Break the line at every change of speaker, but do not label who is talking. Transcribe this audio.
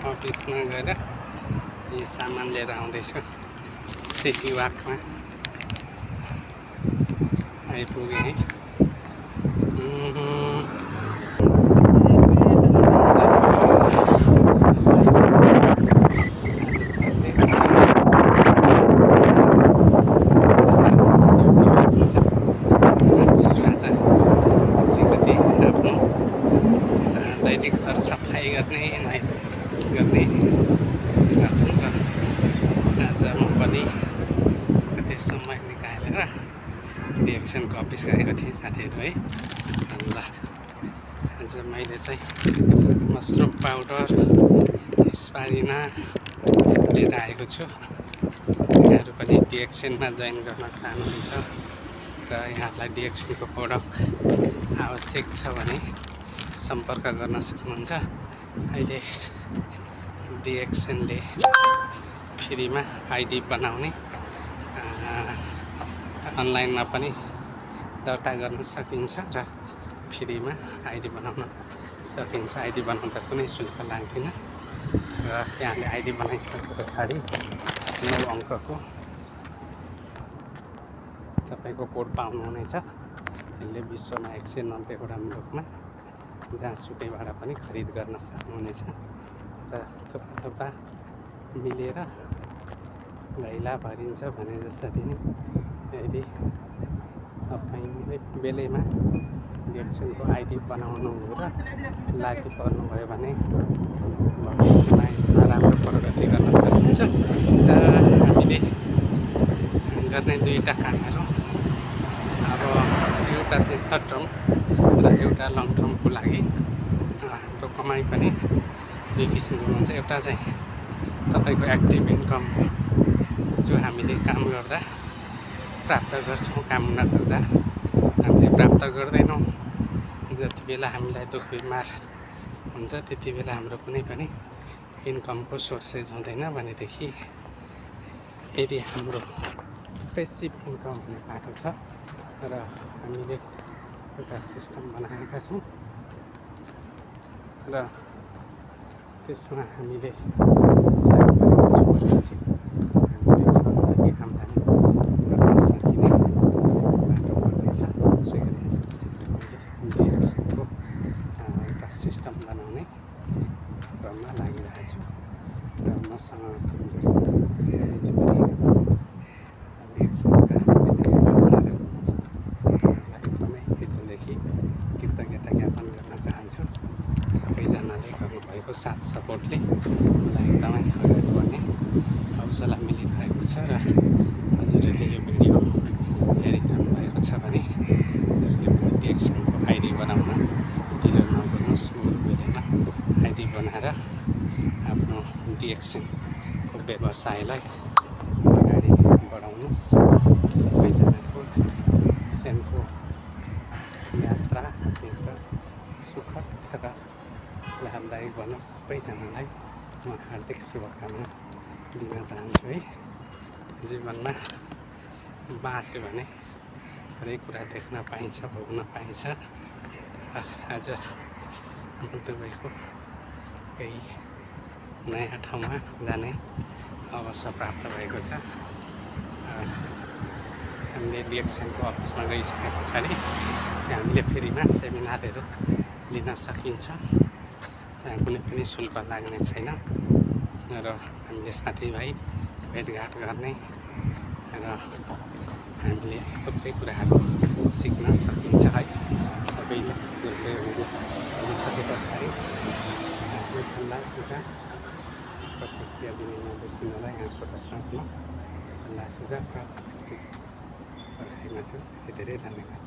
अफिसमा गएर यी सामान लिएर आउँदैछु। सिटी वाकमा आइपुगेँ है। दैनिक सरसफाइ गर्ने गर्ने गर्छन् र आज म पनि कति समय निकालेर डिएक्सनको अफिस गएको थिएँ साथीहरू है। ल आज मैले चाहिँ मसरुम पाउडर स्पारिना लिएर आएको छु। यहाँहरू पनि डिएक्सनमा जोइन गर्न चाहनुहुन्छ र यहाँलाई डिएक्सनको प्रोडक्ट आवश्यक छ भने सम्पर्क गर्न सक्नुहुन्छ। अहिले डिएक्सनले फ्रीमा आइडी बनाउने अनलाइनमा पनि दर्ता गर्न सकिन्छ र फ्रीमा आइडी बनाउन सकिन्छ। आइडी बनाउँदा कुनै शुल्क लाग्दैन र त्यहाँले आइडी बनाइसके पछाडि 9 अङ्कको तपाईँको कोड पाउनुहुनेछ। यसले विश्वमा 190 वटा मुलुकमा जहाँसुकैबाट पनि खरिद गर्न सक्नुहुनेछ र थुप्पा मिलेर लैला भरिन्छ भने जसरी नै यदि तपाईँले बेलैमा डिएक्सनको आइडी बनाउनु र लागि पर्नुभयो भने भविष्यमा यसमा राम्रो प्रगति गर्न सकिन्छ। हामीले गर्ने दुईवटा कामहरू, अब एउटा चाहिँ सर्ट टर्म र एउटा लङ टर्मको लागि हाम्रो कमाइ पनि दुई किसिमको हुन्छ। एउटा चाहिँ तपाईँको एक्टिभ इन्कम जो हामीले काम गर्दा प्राप्त गर्छौँ, काम नगर्दा हामीले प्राप्त गर्दैनौँ। जति बेला हामीलाई दुःख बिमार हुन्छ त्यति बेला हाम्रो कुनै पनि इन्कमको सोर्सेज हुँदैन भनेदेखि यदि हाम्रो पेसिभ इन्कम हुने बाटो छ र हामीले एउटा सिस्टम बनाएका छौँ र त्यसमा हामीले आम्दानी गर्न सकिने बाटो पर्नेछ। त्यसै गरी डिएक्सनको एउटा सिस्टम बनाउने क्रममा लागिरहेको छु र मसँग डिएक्सनका बिजनेस पार्टनरहरू हुनुहुन्छ। एकदमै हृदयदेखि कृतज्ञता ज्ञापन गर्न चाहन्छु। सबैजनाले गर्नुभएको साथ सपोर्टले मलाई एकदमै अगाडि बढ्ने हौसला मिलिरहेको छ र हजुरहरूले यो भिडियो हेरिरहनु भएको छ भने हजुरले पनि डिएक्सनको आइडी बनाउन ढिलो नगर्नुहोस्। बेलैमा आइडी बनाएर आफ्नो डिएक्सनको व्यवसायलाई अगाडि बढाउनुहोस्। सबैजनाको डिएक्सनको यात्रा अत्यन्त सुखद र लाभदायक बनोस्। सबैजनालाई म हार्दिक शुभकामना दिन चाहन्छु है। जीवनमा बाँच्यो भने हरेक कुरा देख्न पाइन्छ, भोग्न पाइन्छ। आज म दुबईको केही नयाँ ठाउँमा जाने अवसर प्राप्त भएको छ। हामीले डिएक्सनको अफिसमा गइसके पछाडि हामीले फ्रीमा सेमिनारहरू लिन सकिन्छ। त्यहाँ कुनै पनि शुल्क लाग्ने छैन र हामीले साथीभाइ भेटघाट गर्ने र हामीले थुप्रै कुराहरू सिक्न सकिन्छ है। सबैले हजुरले भनिसके पछाडि आफ्नो सल्लाह सुझाव प्रतिक्रिया दिने नबिर्सिनुहोला। यहाँको प्रश्नमा सल्लाह सुझाव र पर्खाइमा छु। धेरै धेरै धन्यवाद।